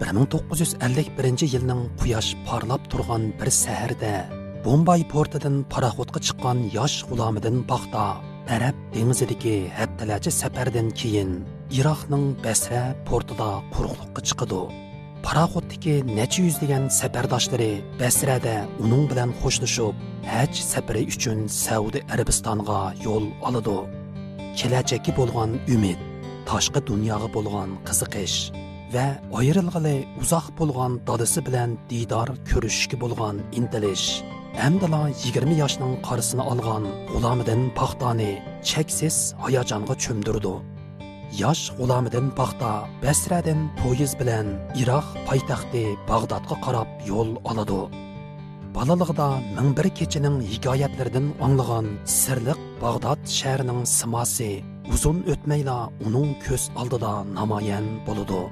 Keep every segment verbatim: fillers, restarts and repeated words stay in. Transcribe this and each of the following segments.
بىر مىڭ توققۇز يۈز ئەللىك بىرىنچى يىلنىڭ قۇياش پارلاپ تۇرغان بىر سەھەردە، بومباي پورتىدىن پاراخوتقا چىققان ياش غۇلامىدىن پاختا ئەرەب دېڭىزىدىكى ھەپتىلەرچە سەپەردىن كېيىن، ئىراقنىڭ بەسرە پورتىدا قۇرۇقلۇققا چىقىدۇ. پاراخوتتىكى نەچچە يۈزلىگەن سەپەرداشلىرى بەسرەدە ئۇنىڭ بىلەن خوشلىشىپ، ھەج سەپىرى ئۈچۈن سەئۇدى ئەرەبىستانغا يول ئالىدۇ. كېلەچەككە بولغان ئۈمىد، تاشقى دۇنياغا بولغان قىزىقىش ۋە ئايرىلغىلى ئۇزاق بولغان دادىسى بىلەن دىدار كۆرۈشۈشكە بولغان ئىنتىلىش، ئەمدىلا يىگىرمە ياشنىڭ قارىسىنى ئالغان غۇلامىدىن پاختانى چەكسىز ھاياجانغا چۆمدۈرىدۇ. ياش غۇلامىدىن پاختا بەسرەدىن پويىز بىلەن ئىراق پايتەختى باغدادقا قاراپ يول ئالىدۇ. بالىلىقىدا مىڭ بىر كېچىنىڭ ھېكايەتلىرىدىن ئاڭلىغان سىرلىق باغداد شەھىرىنىڭ سىماسى ئۇزۇن ئۆتمەيلا ئۇنىڭ كۆز ئالدىدا نامايان بولىدۇ.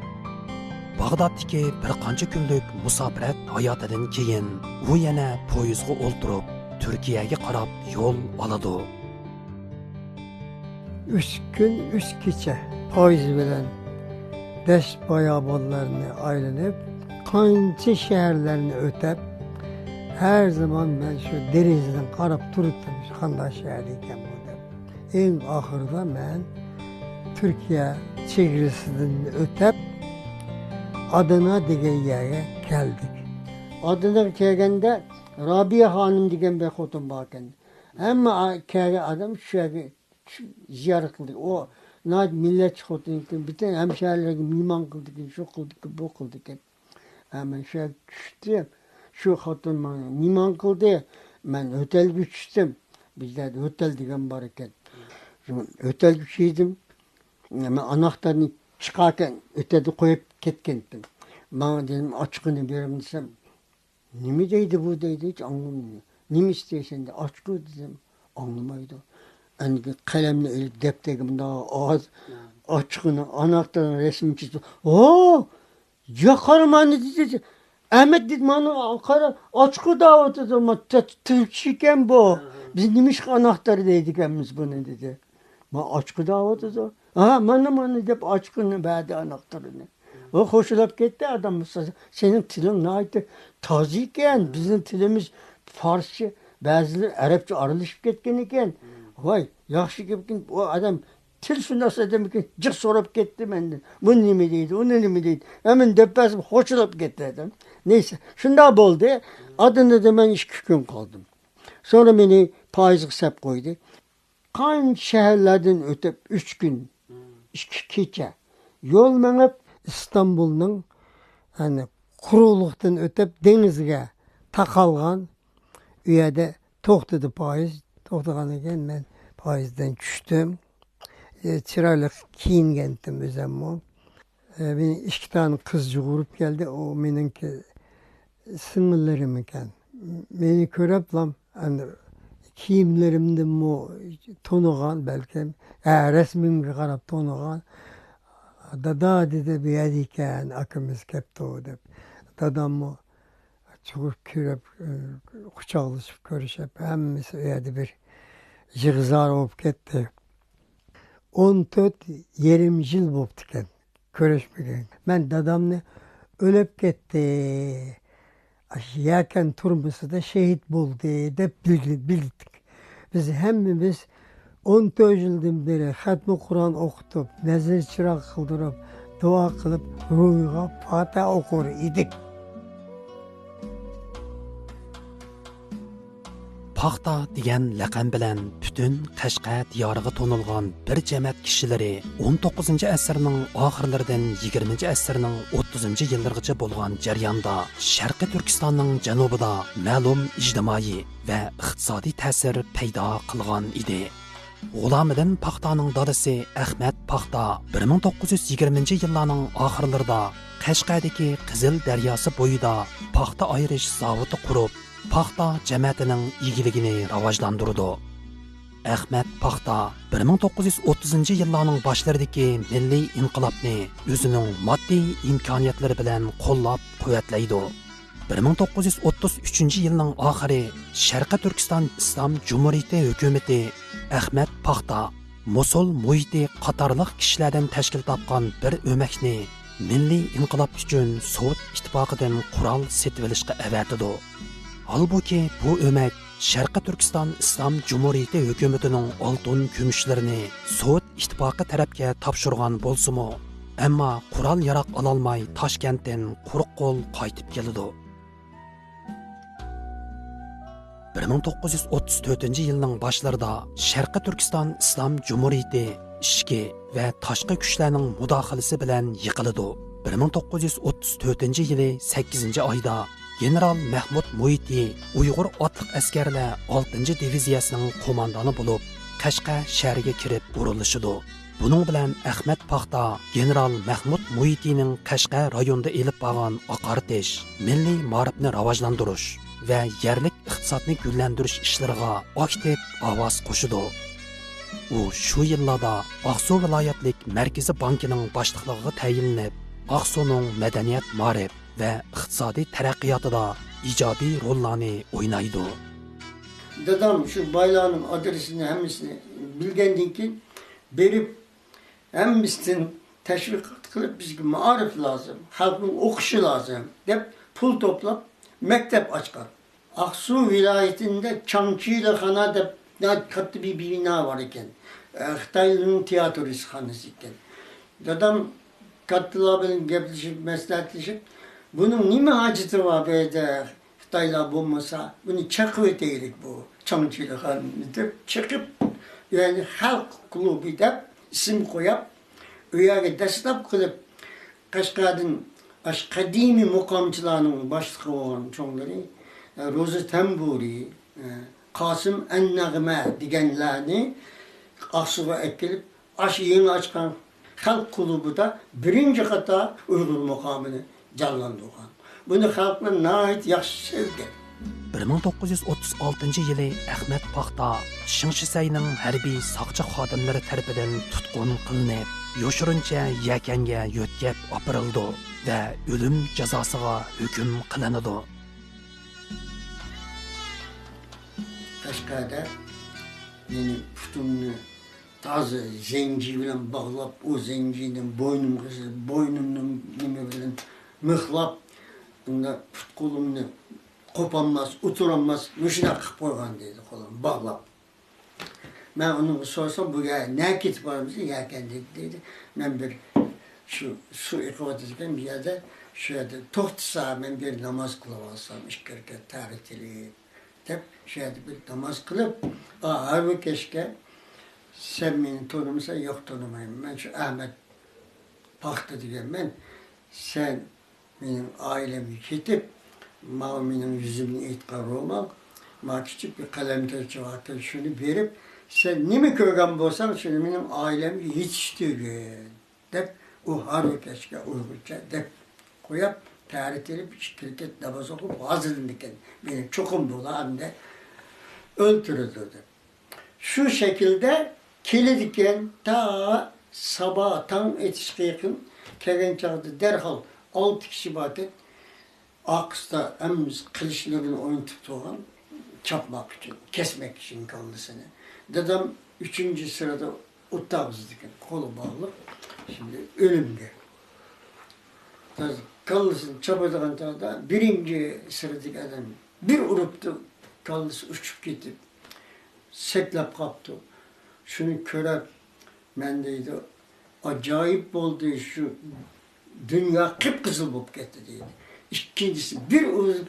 باغدادتىكى بىر قانچە كۈنلۈك مۇساپىرەت ھاياتىدىن كېيىن، ئۇ يەنە پويىزغا ئولتۇرۇپ، تۈركىيەگە قاراپ يول ئالىدۇ. ئۈچ كۈن، ئۈچ كېچە پويىز بىلەن دەشت باياۋانلارنى ئايلىنىپ، قانچە شەھەرلەرنى ئۆتەپ، ھەر زامان مەن شۇ دېرىزىدىن قاراپ تۇرۇپتۇم، قانداق شەھەر ئىكەن بۇ دەپ. ئەڭ ئاخىرىدا مەن تۈركىيە چېگرىسىدىن ئۆتەپ، ئادانا دېگەن يەرگە كەلدۇق. ئاداناغا كەلگەندە، رابىيە خانىم دېگەن بىر خوتۇن بار ئىكەن. ھەممە ئا-، كەلگەن ئادەم شۇ يەرگە چۈ-، زىيارەت قىلدى. ئۇ ناھايىتى مىللەتچى خوتۇن ئىكەن. پۈتۈن ھەمشەھەرلەرگە مېھمان قىلىدىكەن، شۇ قىلدىكەن، بۇ قىلدىكەن. ھە، مەن شۇ يەرگە چۈشتۈم. شۇ خوتۇن ماڭا مېھمان قىلدى. مەن ھوتەلگە چۈشتۈم. بىزلەردە ھوتەل دېگەن بار ئىكەن. شۇ ھوتەلگە چۈشتۈم. مەن ئاناختارنى چىقاركەن ھوتەلدە قويۇپ كەتكەنتىم. ماڭا دېدىم، ئاچقىنى بېرىڭ دېسەم، نېمە دەيدۇ بۇ دەيدۇ، ھېچ ئاڭلىمايدۇ. نېمە ئىستەيسەن دە، ئاچقۇ دېدىم، ئاڭلىمايدۇ. ئەنكى قەلەمنى ئېلىپ دەپتەرگە مۇنداق ئاز ئاچقۇنى ئاناختارنىڭ رەسىمىنى چىزىپ، ھو! يا قارا مانا دېدى. ئەمەت دېدى، مانا قارا، ئاچقۇ دەۋاتىدۇ، ما تە-، تۈركچە ئىكەن بۇ. بىز نېمىشقا ئاناختار دەيدىكەنمىز بۇنى دېدى. ما ئاچقۇ دەۋاتىدۇ. ھا، مانا، مانا دەپ ئاچقۇنى بەردى ئاناختىرىنى. ئۇ خوشلاپ كەتتى ئادام. سېنىڭ تىلىڭ ناھايىتى تازا ئىكەن. بىزنىڭ تىلىمىز فارسچە، بەزىلىرى ئەرەبچە ئارىلىشىپ كەتكەن ئىكەن. ۋاي، ياخشى گەپكىن، ئۇ ئادەم تىل شۇنداق ئادەم ئىكەن، جىق سوراپ كەتتى مەندىن. بۇ نېمە دەيدۇ، ئۇنى نېمە دەيدۇ؟ ھە، مەن دەپ بەرسەم خوشلاپ كەتتى ئادەم. نەيسە، شۇنداق بولدى. ئادىنىدا مەن ئىككى كۈن قالدىم. سورا مېنى پايىزغا سەپ قويدى. قانچە شەھەرلەردىن ئۆتۈپ، ئۈچ كۈن، ئىككى كېچە يول مېڭىپ، ئىستانبۇلنىڭ، يەنى، قۇرۇقلۇقتىن ئۆتۈپ، دېڭىزگە تاقالغان. ئۇ يەردە توختىدى پايىز. توختىغاندىن كېيىن مەن پايىزدىن چۈشتۈم. ئى، چىرايلىق كىيىنگەنتىم ئۆزەممۇ. ئى، مېنى ئىككى دانە قىز يۇغۇرۇپ كەلدى. ئۇ مېنىڭكى سىڭىللىرىم ئىكەن. مېنى كۆرۈپلا، ئەنە، كىيىملىرىمدىنمۇ تونۇغان بەلكىم. ھە، رەسىمىمگە قاراپ تونۇغان. دادا دېدى، بۇ يەردە ئىكەن، ئاكىمىز كەپتۇ دەپ. داداممۇ چىقىپ كىرىپ، ئى، قۇچاقلىشىپ كۆرۈشۈپ، ھەممىسى ئۇ يەردە بىر يىغا زار بولۇپ كەتتى. ئون تۆت يېرىم يىل بوپتىكەن كۆرۈشمىگەن. مەن دادامنى ئۆلۈپ كەتتى، ئاشۇ يەكەن تۈرمىسىدە شېھىت بولدى دەپ بىلدى-، بىلدۇق. بىز ھەممىمىز ئون تۆت يىلدىن بېرى خەتمە قۇرئان ئوقۇتۇپ، نەزىر چىراغ قىلدۇرۇپ، دۇئا قىلىپ، روھىغا پاتىھە ئوقۇر ئىدۇق. پاختا دېگەن لەقەم بىلەن پۈتۈن قەشقەر دىيارىغا تونۇلغان بىر جەمەت كىشىلىرى ئون توققۇزىنچى ئەسىرنىڭ ئاخىرلىرىدىن يىگىرمىنچى ئەسىرنىڭ ئوتتۇزىنچى يىللىرىغىچە بولغان جەرياندا شەرقىي تۈركىستاننىڭ جەنۇبىدا مەلۇم ئىجتىمائىي ۋە ئىقتىسادىي تەسىر پەيدا قىلغان ئىدى. غۇلامىدىن پاختانىڭ دادىسى ئەخمەت پاختا بىر مىڭ توققۇز يۈز يىگىرمىنچى يىللارنىڭ ئاخىرلىرىدا قەشقەردىكى قىزىل دەرياسى بويىدا پاختا ئايرىش زاۋۇتى قۇرۇپ، پاختا جەمەتىنىڭ ئىگىلىكىنى راۋاجلاندۇرىدۇ. ئەخمەت پاختا بىر مىڭ توققۇز يۈز ئوتتۇزىنچى يىللارنىڭ باشلىرىدىكى مىللىي ئىنقىلابنى ئۆزىنىڭ ماددىي ئىمكانىيەتلىرى بىلەن قوللاپ قۇۋۋەتلەيدۇ. بىر مىڭ توققۇز يۈز ئوتتۇز ئۈچىنچى يىلنىڭ ئاخىرى شەرقىي تۈركىستان ئىسلام جۇمھۇرىيىتى ھۆكۈمىتى ئەخمەت پاختا، موسۇل مۇھىتى قاتارلىق كىشىلەردىن تەشكىل تاپقان بىر ئۆمەكنى مىللىي ئىنقىلاب ئۈچۈن سوۋېت ئىتتىپاقىدىن قورال سېتىۋېلىشقا ئەۋەتىدۇ. ھالبۇكى، بۇ ئۆمەك شەرقىي تۈركىستان ئىسلام جۇمھۇرىيىتى ھۆكۈمىتىنىڭ ئالتۇن كۈمۈشلىرىنى سوۋېت ئىتتىپاقى تەرەپكە تاپشۇرغان بولسىمۇ، ئەمما قورال-ياراغ ئالالماي تاشكەنتتىن قۇرۇق قول قايتىپ كېلىدۇ. بىر مىڭ توققۇز يۈز ئوتتۇز تۆتىنچى يىلنىڭ باشلىرىدا شەرقىي تۈركىستان ئىسلام جۇمھۇرىيىتى ئىچكى ۋە تاشقى كۈچلەرنىڭ مۇداخىلىسى بىلەن يىقىلىدۇ. بىر مىڭ توققۇز يۈز ئوتتۇز تۆتىنچى يىلى سەككىزىنچى ئايدا گېنېرال مەھمۇد مۇھىتى ئۇيغۇر ئاتلىق ئەسكەرلەر ئالتىنچى دىۋىزىيەسىنىڭ قوماندانى بولۇپ، قەشقەر شەھىرىگە كىرىپ ئورۇنلىشىدۇ. بۇنىڭ بىلەن ئەخمەت پاختا گېنېرال مەھمۇد مۇھىتىنىڭ قەشقەر رايونىدا ئېلىپ بارغان ئاقارتىش، مىللىي مائارىپنى راۋاجلاندۇرۇش ۋە يەرلىك ئىقتىسادنى گۈللەندۈرۈش ئىشلىرىغا ئاكتىپ ئاۋاز قوشىدۇ. ئۇ شۇ يىللاردا ئاقسۇ ۋىلايەتلىك مەركىزىي بانكىنىڭ باشلىقلىقىغا تەيىنلىنىپ، ئاقسۇنىڭ مەدەنىيەت، مائارىپ ۋە ئىقتىسادىي تەرەققىياتىدا ئىجابىي روللارنى ئوينايدۇ. دادام شۇ بايلارنىڭ ئادرېسىنى ھەممىسىنى بىلگەندىن كېيىن بېرىپ، ھەممىسىدىن تەشۋىقات قىلىپ، بىزگە مائارىپ لازىم، خەلقنىڭ ئوقۇشى لازىم دەپ پۇل توپلاپ مەكتەپ ئاچقان. ئاقسۇ ۋىلايىتىدە چاڭچىلىخانا دەپ كاتتا بىر بىنا بار ئىكەن. ئە، خىتايلارنىڭ تىياتروسخانىسى ئىكەن. دادام كاتتىلار بىلەن گەپلىشىپ، مەسلىھەتلىشىپ، بۇنىڭ نېمە ھاجىتى بار بۇ يەردە؟ خىتايلار بولمىسا، بۇنى چېقىۋېتەيلىك بۇ چاڭچىلىخانىنى دەپ چېقىپ، يەنى خەلق كۇلۇبى دەپ ئىسىم قويۇپ، ئۇ يەرگە دەسلەپ قىلىپ، قەشقەردىن ئاشۇ قەدىمىي مۇقامچىلارنىڭ باشلىقى بولغان چوڭلىرى، ئە، روزى تەمبۇرى، ئە، قاسىم ئەننەغمە دېگەنلەرنى ئاقسۇغا ئەكېلىپ، ئاشۇ يېڭى ئاچقان خەلق كۇلۇبىدا بىرىنچى قاتار ئۇيغۇر مۇقامىنى جانلاندۇرغان. بۇنى خەلقلەر ناھايىتى ياخشى سۆزلىگەن. بىر مىڭ توققۇز يۈز ئوتتۇز ئالتىنچى يىلى ئەخمەت پاختا شېڭ شىسەينىڭ ھەربىي ساقچى خادىملىرى تەرىپىدىن تۇتقۇن قىلىنىپ، يوشۇرۇنچە يەكەنگە يۆتكەپ ئاپىرىلىدۇ ۋە ئۆلۈم جازاسىغا ھۆكۈم قىلىنىدۇ. قەشقەردە مېنى پۇتۇمنى تازا زەنجىر بىلەن باغلاپ، ئۇ زەنجىرنى بوينۇمغا، بوينۇمنى نېمە بىلەن مىخلاپ، بۇنداق پۇت قولۇمنى قوپالماس، ئولتۇرالماس، مۇشۇنداق قىلىپ قويغان دەيدۇ، قولۇمنى باغلاپ. مەن ئۇنىڭغا سورىسام، بۇ يەر نەگە كېتىپ بارىمىز يەكەندىن دەيدۇ. مەن بىر شۇ سۇ ئېقىۋاتىدىكەن بىر يەردە، شۇ يەردە توختىسا، مەن بىر ناماز قىلىۋالسام، ئىككى رەكەت تەھەججۇت قىلىپ، دەپ، شۇ يەردە بىر ناماز قىلىپ، ئا، ھارۋىكەشكە، سەن مېنى تونۇمسەن؟ ياق، تونۇمايمەن. مەن شۇ ئەخمەت پاختا دېگەنمەن. سەن مېنىڭ ئائىلەمگە كېتىپ، ماۋۇ مېنىڭ يۈزۈمنى ئېيتقان رومال، ماۋۇ كىچىك بىر قەلەمچە باركەن، شۇنى بېرىپ، سەن نېمە كۆرگەن بولساڭ، شۇنى مېنىڭ ئائىلەمگە يېتىشتۈرگىن. دەپ، ئۇ ھارۋىكەشكە ئۇيغۇرچە دەپ قويۇپ، تەھەججۇت قىلىپ، ئىككى رەكەت ناماز ئوقۇپ، ھازىرلىنىدىكەن. مېنى چوقۇم بۇلار ئەمدى ئۆلتۈرىدۇ دەپ. شۇ شەكىلدە كېلىدىكەن، تا سابا تاڭ ئېتىشقا يېقىن كەلگەن چاغدا دەرھال ئالتە كىشى باركەن. ئارقىسىدا ھەممىسى قىلىچلىرىنى ئوينىتىپ تۇرغان، چاپماق ئۈچۈن، كەسمەك ئۈچۈن كاللىسىنى. دادام ئۈچىنچى سىرىدا ئولتۇرغۇزىدىكەن، قولى باغلىق، شۇنداق ئۆلۈمگە. كاللىسىنى چاپىدىغان چاغدا بىرىنچى سىرىدىكى ئادەم بىر ئۇرۇپتۇ، كاللىسى ئۇچۇپ كېتىپ، سەكرەپ قاپتۇ. شۇنى كۆرۈپ، مەن دەيدۇ، ئاجايىپ بولدى، شۇ دۇنيا قىپقىزىل بولۇپ كەتتى دەيدۇ. ئىككىنچىسى بىر ئۇرۇپ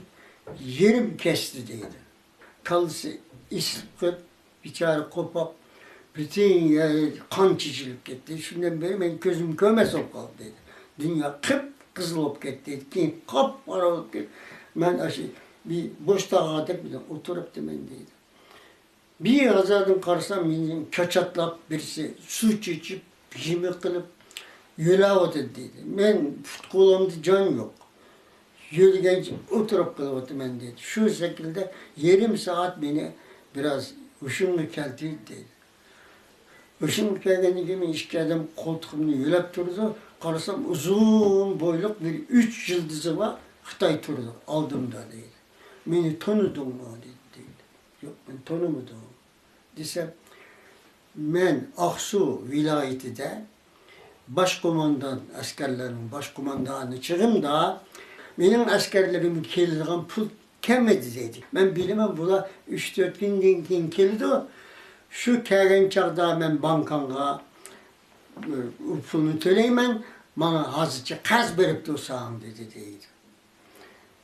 يېرىم كەستى دەيدۇ. كاللىسى ئېسىلىپ قېلىپ، بىچارە قوپۇپ، پۈتۈن يەر قان چېچىلىپ كەتتى. شۇندىن بېرى مەن كۆزۈم كۆرمەس بولۇپ قالدى دەيدۇ. دۇنيا قىپقىزىل بولۇپ كەتتى. كېيىن قاپقارا بولۇپ كېتىپ، مەن ئاشۇ بىر بوش تاغدا ئولتۇرۇپتىمەن دەيدۇ. بىر ھازادىن قارىسام، مېنى كاچاتلاپ، بىرسى سۇ چېچىپ، يېمەك قىلىپ يۆلەۋاتىدۇ دەيدۇ. مەن پۇت-قولۇمدا جان يوق. يۆلىگەنچە ئولتۇرۇپ قېلىۋاتىمەن دەيدۇ. شۇ شەكىلدە يېرىم سائەت مېنى بىراز ھوشۇمغا كەلتۈردى دەيدۇ. ھوشۇمغا كەلگەندىن كېيىن مېنى ئىككى ئادەم قولتۇقۇمنى يۆلەپ تۇرىدۇ. قارىسام، ئۇزۇن بويلۇق بىر ئۈچ يىلدىزى بار خىتاي تۇرىدۇ ئالدىمدا دەيدۇ. مېنى تونۇدۇڭمۇ دەيدۇ. يوق، مەن تونۇمىدىم دېسەم، مەن ئاقسۇ ۋىلايىتىدە باش قوماندان، ئەسكەرلەرنىڭ باش قوماندانى چېغىمدا، مېنىڭ ئەسكەرلىرىمگە كېلىدىغان پۇل كەلمىدى دەيدۇ. مەن بىلىمەن، بۇلار ئۈچ تۆت كۈندىن كېيىن كېلىدۇ. شۇ كەلگەن چاغدا مەن بانكاڭغا، ئۇ پۇلنى تۆلەيمەن، ماڭا ھازىرچە قەرز بېرىپ تۇرساڭ دېدى دەيدۇ.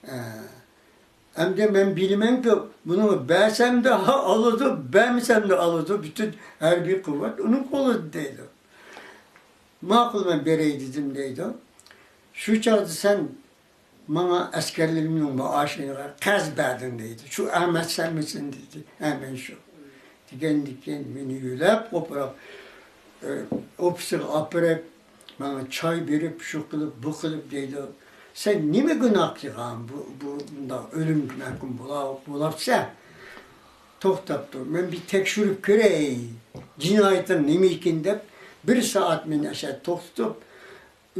ئە، ئەمدى مەن بىلىمەنكى، بۇنىڭغا بەرسەمدە ئالىدۇ، بەرمىسەمدە ئالىدۇ، پۈتۈن ھەربىي قۇۋۋەت ئۇنىڭ قولىدا دەيدۇ. ماقۇل، مەن بېرەي دېدىم دەيدۇ. شۇ چاغدا سەن ماڭا ئەسكەرلىرىمنىڭ مائاشىغا قەرز بەردىڭ دەيدۇ. شۇ ئەمەس سەنمىسەن دېدى. ھە، مەن شۇ. دېگەندىكىن مېنى يۆلەپ قوپۇرۇپ، ئوفىسىغا ئاپىرىپ، ماڭا چاي بېرىپ، شۇ قىلىپ، بۇ قىلىپ دەيدۇ. سەن نېمە گۇناھ قىلغان، بۇ، بۇ مۇنداق ئۆلۈمگە مەھكۇم بولا-، بولاپسەن؟ توختاپ تۇر، مەن بىر تەكشۈرۈپ كۆرەي، جىنايىتىڭ نېمە ئىكەن دەپ، بىر سائەت مېنى ئەشە توختىتىپ،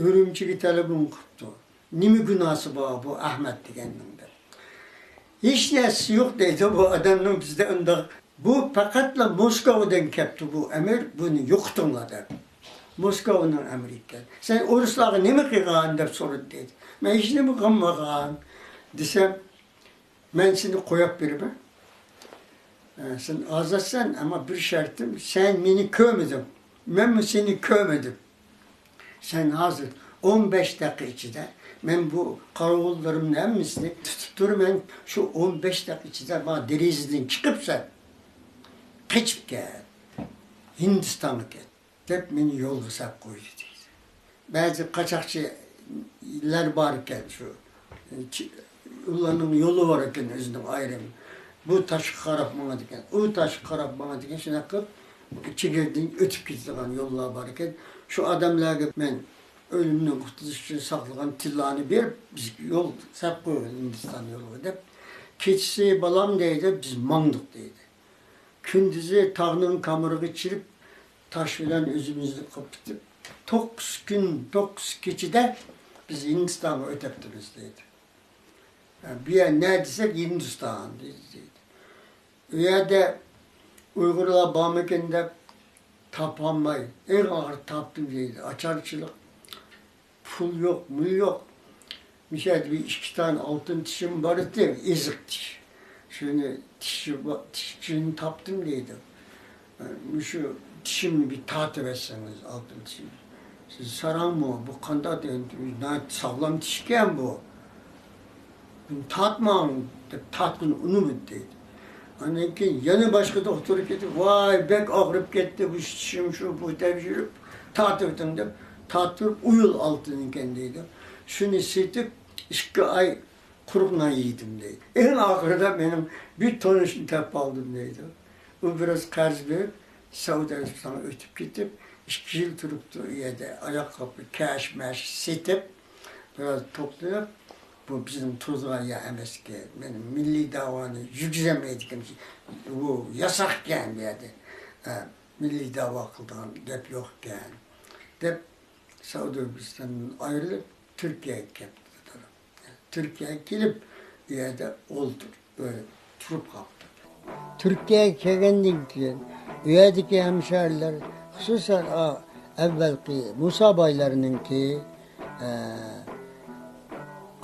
ئۈرۈمچىگە تېلېفون قىپتۇ. نېمە گۇناھسى بار بۇ ئەھمەت دېگەننىڭ دەپ. ھېچ نەرسىسى يوق دەيدۇ بۇ ئادەمنىڭ، بىزدە ئۇنداق. بۇ پەقەتلا موسكۋادىن كەپتۇ بۇ ئەمىر، بۇنى يوقىتىڭلار دەپ. موسكۋانىڭ ئەمرى ئىكەن. سەن ئورۇسلارغا نېمە قىلغان دەپ سورىدى دەيدۇ. مەن ھېچنېمە قىلمىغان دېسەم، مەن سېنى قويۇپ بېرىمەن. ئە، سەن ئازادسەن، ئەمما بىر شەرتىم، سەن مېنى كۆرمىدىڭ. مەنمۇ سېنى كۆرمىدىم. سەن ھازىر ئون بەش دەقىقە ئىچىدە، مەن بۇ قاراۋۇللىرىمنى ھەممىسىنى تۇتۇپ تۇرىمەن، شۇ ئون بەش دەقىقە ئىچىدە مانا دېرىزىدىن چىقىپ سەن قېچىپ كەت، ھىندىستانغا كەت، دەپ مېنى يولغا سەپ قويدى دەيدۇ. بەزى قاچاقچىلار بار ئىكەن، شۇ چى-، ئۇلارنىڭ يولى بار ئىكەن، ئۆزىنىڭ ئايرىم. بۇ تاشقا قاراپ ماڭىدىكەن، ئۇ تاشقا قاراپ ماڭىدىكەن، شۇنداق قىلىپ چېگرىدىن ئۆتۈپ كېتىدىغان يوللار بار ئىكەن. شۇ ئادەملەرگە مەن ئۆلۈمدىن قۇتۇلۇش ئۈچۈن ساقلىغان تىللانى بېرىپ، بىزگە يول سەپ قويغىن ھىندىستان يولىغا دەپ. كېچىسى بالام دەيدۇ، بىز ماڭدۇق دەيدۇ. كۈندۈزى تاغنىڭ كامىرىغا چىرىپ، تاش بىلەن ئۆزىمىزنى قاپىتىپ، توققۇز كۈن، توققۇز كېچىدە بىز ھىندىستانغا ئۆتەپتىمىز دەيدۇ. بۇ يەر نە دېسەك، ھىندىستان دەيدۇ. ئۇ يەردە ئۇيغۇرلار بارمىكىن دەپ تاپالماي، ئەڭ ئاخىرى تاپتىم دەيدۇ. ئاچارچىلىق، پۇل يوق، مۇل يوق. مۇشۇ يەردە بىر ئىككى دانە ئالتۇن تىشىم بار ئىدى، ئېزىق تىش. شۇنى تىشى با-، تىشىنى تاپتىم دەيدۇ. مۇشۇ تىشىمنى بىر تارتىۋەتسىڭىز، ئالتۇن تىشىم. سىز ساراڭمۇ؟ بۇ قانداق دېگەن، ناھايىتى ساغلام تىشكەن بۇ. بۇنى تارتماڭ دەپ تارتقىنى ئۇنىمىدى دەيدۇ. ئاندىن كېيىن يەنە باشقا دوختۇر كېتىپ، ۋاي، بەك ئاغرىپ كەتتى، بۇ چىشىم شۇ، بۇ دەپ يۈرۈپ، تارتىۋېتىڭ دەپ تارتتۇرۇپ، ئۇيۇل ئالتۇن ئىكەن دەيدۇ. شۇنى سېتىپ، ئىككى ئاي قۇرۇق نان يېدىم دەيدۇ. ئەڭ ئاخىرىدا مېنىڭ بىر تونۇشنى تېپىپ ئالدىم دەيدۇ. ئۇ بىراز قەرز بېرىپ، سەئۇدى ئەرەبىستانغا ئۆتۈپ كېتىپ، ئىككى يىل تۇرۇپتۇ ئۇ يەردە. ئاياغ قاپى، كەش-مەش سېتىپ، بىراز توپلىنىپ، بۇ بىزنىڭ تۇرىدىغان يەر ئەمەسكەن. مېنىڭ مىللىي دەۋانى يۈرگۈزەلمەيدىكەن. بۇ ياساقكەن بۇ يەردە. ھە، مىللىي دەۋا قىلىدىغان گەپ يوقكەن، دەپ سەئۇدى ئەرەبىستاندىن ئايرىلىپ، تۈركىيەگە كەپتۇ. تۈركىيەگە كېلىپ، ئۇ يەردە ئولتۇر-، ئۆ-، تۇرۇپ قاپتۇ. تۈركىيەگە كەلگەندىن كېيىن، ئۇ يەردىكى ھەمشەھىرىلەر، خۇسۇسەن، ئا-، ئەۋۋەلقى مۇسا بايلارنىڭكى، ئە،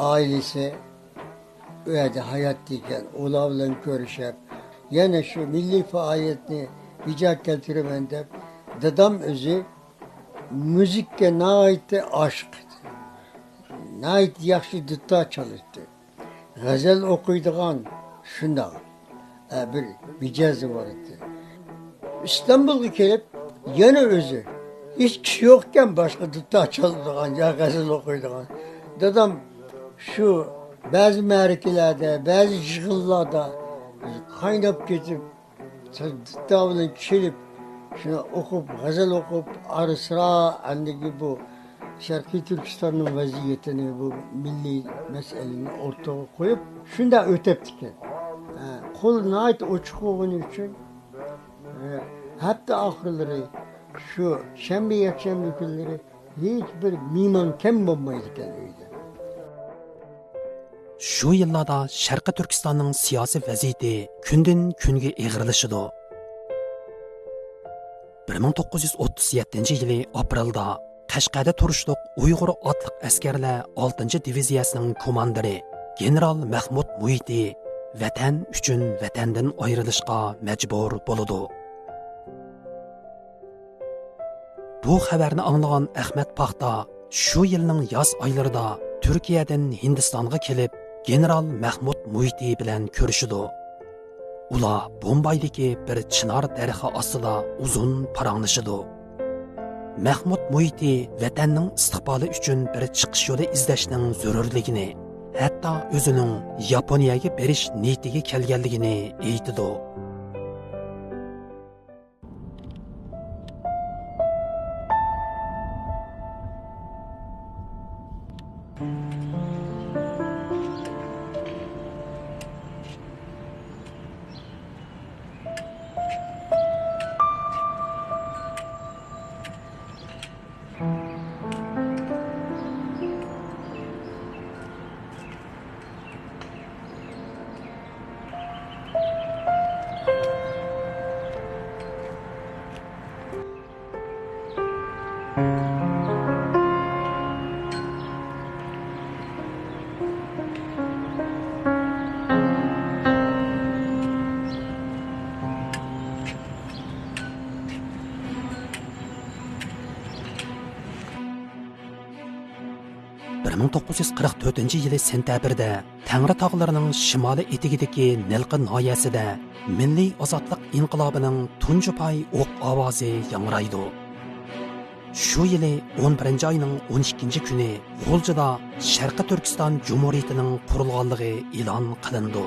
ئائىلىسى ئۇ يەردە ھاياتتا ئىكەن، ئۇلار بىلەن كۆرۈشۈپ، يەنە شۇ مىللىي پائالىيەتنى بىجا كەلتۈرىمەن دەپ، دادام ئۆزى مۇزىكىغا ناھايىتى ئاشىق ئىدى. ناھايىتى ياخشى دۇتار چالاتتى. غەزەل ئوقۇيدىغان شۇنداق، ئە، بىر مىجەزى بار ئىدى. ئىستانبۇلغا كېلىپ، يەنە ئۆزى، ھېچ كىشى يوق ئىكەن باشقا دۇتار چالىدىغان يا غەزەل ئوقۇيدىغان. دادام شۇ بەزى مەرىكىلەردە، بەزى يىغىنلاردا قايناپ كېتىپ، دۇتار بىلەن كېلىپ، شۇنى ئوقۇپ، غەزەل ئوقۇپ، ئارا-سىرا ئەندىكى بۇ شەرقىي تۈركىستاننىڭ ۋەزىيىتىنى، بۇ مىللىي مەسىلىنى ئوتتۇرىغا قويۇپ، شۇنداق ئۆتەپتىكەن. ھە، قولى ناھايىتى ئوچۇق بولغىنى ئۈچۈن، ھە، ھەپتە ئاخىرلىرى، شۇ شەنبە، يەكشەنبە كۈنلىرى ھېچ بىر مېھمان كەم بولمايدىكەن ئۆيدە. شۇ يىللاردا شەرقىي تۈركىستاننىڭ سىياسىي ۋەزىيىتى كۈندىن كۈنگە ئېغىرلىشىدۇ. بىر مىڭ توققۇز يۈز ئوتتۇز يەتتىنچى يىلى ئاپرېلدا قەشقەردە تۇرۇشلۇق ئۇيغۇر ئاتلىق ئەسكەرلەر ئالتىنچى دىۋىزىيەسىنىڭ كوماندىرى گېنېرال مەخمۇت مۇھىتى ۋەتەن ئۈچۈن ۋەتەندىن ئايرىلىشقا مەجبۇر بولىدۇ. بۇ خەۋەرنى ئاڭلىغان ئەخمەت پاختا شۇ يىلنىڭ ياز ئايلىرىدا تۈركىيەدىن ھىندىستانغا كېلىپ، گېنېرال مەخمۇت مۇھىتى بىلەن كۆرۈشىدۇ. ئۇلار بومبايدىكى بىر چىنار دەرىخى ئاستىدا ئۇزۇن پاراڭلىشىدۇ. مەخمۇت مۇھىتى ۋەتەننىڭ ئىستىقبالى ئۈچۈن بىر چىقىش يولى ئىزدەشنىڭ زۆرۈرلۈكىنى، ھەتتا ئۆزىنىڭ ياپونىيەگە بېرىش نىيىتىگە كەلگەنلىكىنى ئېيتىدۇ. بىر مىڭ توققۇز يۈز قىرىق تۆتىنچى يىلى سېنتەبىردە تەڭرى تاغلىرىنىڭ شىمالىي ئېتىكىدىكى نىلقا ناھىيەسىدە مىللىي ئازادلىق ئىنقىلابىنىڭ تۇنجى پاي ئوق ئاۋازى ياڭرايدۇ. شۇ يىلى ئون بىرىنچى ئاينىڭ ئون ئىككىنچى كۈنى غۇلجىدا شەرقىي تۈركىستان جۇمھۇرىيىتىنىڭ قۇرۇلغانلىقى ئېلان قىلىنىدۇ.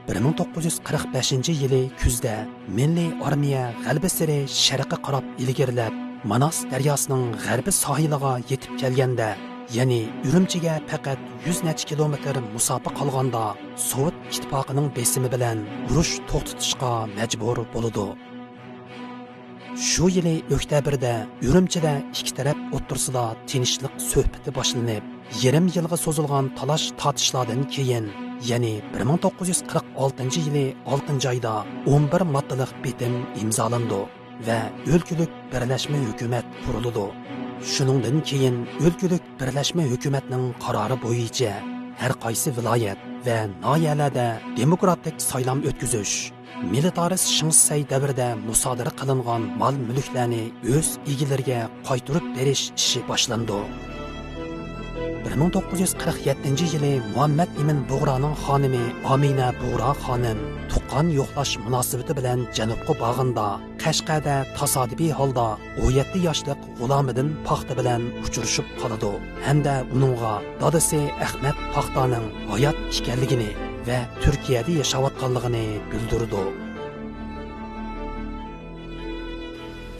بىر مىڭ توققۇز يۈز قىرىق بەشىنچى يىلى كۈزدە مىللىي ئارمىيە غەربىي سېرى شەرققە قاراپ ئىلگىرىلەپ، ماناس دەرياسىنىڭ غەربىي ساھىلىغا يېتىپ كەلگەندە، يەنى ئۈرۈمچىگە پەقەت يۈز نەچچە كىلومېتىر مۇساپە قالغاندا، سوۋېت ئىتتىپاقىنىڭ بېسىمى بىلەن ئۇرۇش توختىتىشقا مەجبۇر بولىدۇ. شۇ يىلى ئۆكتەبىردە ئۈرۈمچىدە ئىككى تەرەپ ئوتتۇرىسىدا تىنچلىق سۆھبىتى باشلىنىپ، يېرىم يىلغا سوزۇلغان تالاش-تارتىشلاردىن كېيىن، يەنى بىر مىڭ توققۇز يۈز قىرىق ئالتىنچى يىلى ئالتىنچى ئايدا ئون بىر ماددىلىق بېتىم ئىمزالاندى ۋە ئۆلكىلىك بىرلەشمە ھۆكۈمەت قۇرۇلىدۇ. شۇنىڭدىن كېيىن ئۆلكىلىك بىرلەشمە ھۆكۈمەتنىڭ قارارى بويىچە ھەر قايسى ۋىلايەت ۋە ناھىيەلەردە دېموكراتىك سايلام ئۆتكۈزۈش، مىلىتارىست شېڭ شىسەي دەۋرىدە مۇسادىرە قىلىنغان مال-مۈلۈكلەرنى ئۆز ئىگىلىرىگە قايتۇرۇپ بېرىش ئىشى باشلىنىدۇ. بىر مىڭ توققۇز يۈز قىرىق يەتتىنچى يىلى مۇھەممەد ئىمىن بۇغرانىڭ خانىمى ئامىنە بۇغرا خانىم تۇغقان يوقلاش مۇناسىۋىتى بىلەن جەنۇبقا بارغاندا، قەشقەردە تاسادىپىي ھالدا ئون يەتتە ياشلىق غۇلامىدىن پاختا بىلەن ئۇچرىشىپ قالىدۇ ھەمدە ئۇنىڭغا دادىسى ئەخمەت پاختانىڭ ھايات ئىكەنلىكىنى ۋە تۈركىيەدە ياشاۋاتقانلىقىنى بىلدۈرىدۇ.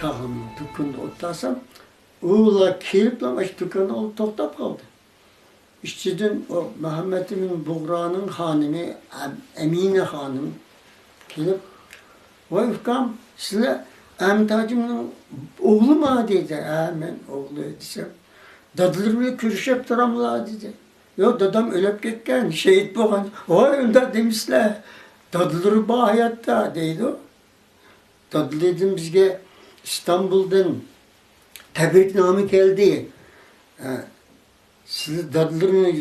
تاغامنىڭ دۇكىنىدا ئولتۇرسام، ئۇلار كېلىپلا ئاشۇ دۇكاننىڭ ئالدىدا توختاپ قالدى. ئىچىدىن ئۇ مۇھەممەتئىمىن بۇغرانىڭ خانىمى ئەم-، ئەمىنە خانىم كېلىپ، «ۋاي ئۇكام، سىلەر ئەمىن ھاجىمنىڭ ئوغلىما؟» دېدى. «ھە، مەن ئوغلى» دېسەم، «دادىلىرى بىلەن كۆرۈشۈپ تۇراملا؟» دېدى. «ياق، دادام ئۆلۈپ كەتكەن، شېھىت بولغان.» «ۋاي، ئۇنداق دېمىسىلە، دادىلىرى بار ھاياتتا» دەيدۇ. دادىلىرىدىن بىزگە ئىستانبۇلدىن تەبرىكنامە كەلدى. «ھە، سىلى دادىلىرىنىڭ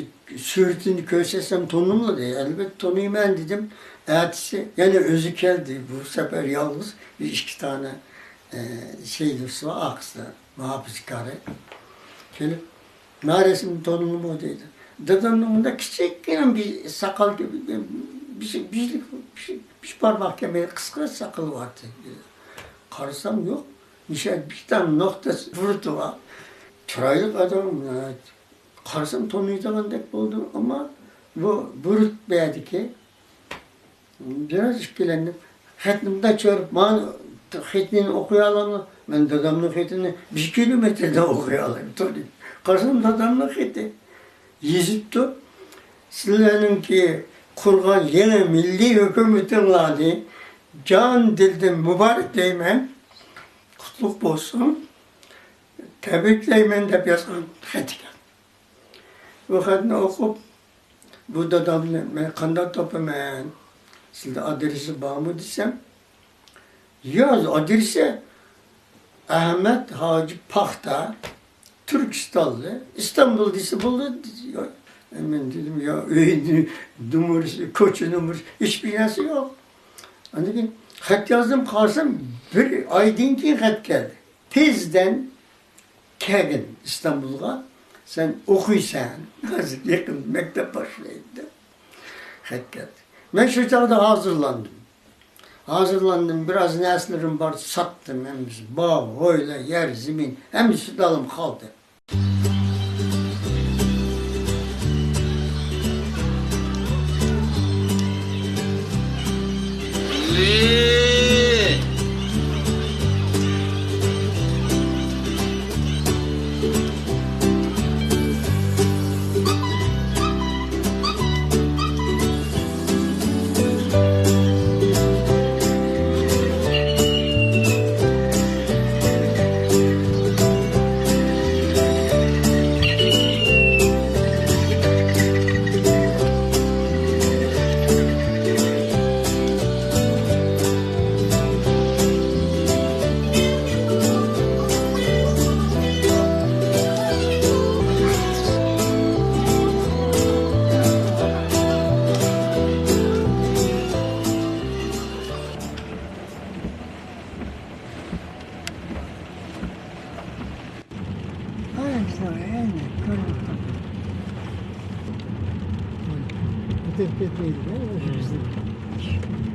سۈرىتىنى كۆرسەتسەم تونۇملا؟» دەي. «ئەلۋەتتە تونۇيمەن» دېدىم. ئەتىسى يەنە ئۆزى كەلدى. بۇ سەپەر يالغۇز بىر ئىككى دانە، ئە، سەيلىسى بار ئارقىسىدا، مۇھاپىزىكارى. كېلىپ، «ما رەسىمنى تونۇدۇڭمۇ؟» دەيدۇ. دادامنىڭ مۇنداق كىچىككىنە بىر ساقال، بىر، بىر، بىر، بىر بارماق كەلمەيدۇ، قىسقا ساقىلى بار ئىدى. قارىسام يوق، نىشان بىر دانە نۇقتا بۇرۇتى بار. چىرايلىق ئادەم، قارىسام تونۇيدىغاندەك بولدۇم، ئەمما بۇ بۇرۇت بۇ يەردىكى. بىراز ئىككىلەندىم. خەتنى مۇنداق كۆرۈپ، «مانا خېتىنى ئوقۇيالامدۇ؟» «مەن دادامنىڭ خېتىنى بىر كىلومېتىردىن ئوقۇيالايمەن.» قارىسام، دادامنىڭ خېتى. يېزىپتۇ: «سىلەرنىڭكى قۇرغان يېڭى مىللىي ھۆكۈمىتىڭلارنى جان دىلدىن مۇبارەكلەيمەن. قۇتلۇق بولسۇن. تەبرىكلەيمەن» دەپ يازغان خەت ئىكەن. بۇ خەتنى ئوقۇپ، بۇ دادامنى مەن قانداق تاپىمەن؟ سىلىدە ئادرېسى بارمۇ دېسەم، ياز ئادرېسى ئەھمەد ھاجى پاختا، تۈركىستانلى، ئىستانبۇل دېسە بولدى. يا، مەن دېدىم، يا، ئۆي نومۇرى، كوچا نومۇرى، ھېچبىر نەرسە يوق. ئاندىن كېيىن خەت يازدىم، قارىسام، بىر ئايدىن كېيىن خەت كەلدى. تېزدىن كەلگىن ئىستانبۇلغا، سەن ئوقۇيسەن، ھازىر يېقىن مەكتەپ باشلايدۇ، دەپ خەت كەلدى. مەن شۇ چاغدا ھازىرلاندىم. ھازىرلاندىم، بىراز نەرسىلىرىم بار، ساتتىم ھەممىسى. باغ، ھويلا، يەر، زېمىن، ھەممىسى دالىم قالدى. Aynen işte, aynen. Böyle. Öteki etmeydi, değil mi? Hı. Bizde.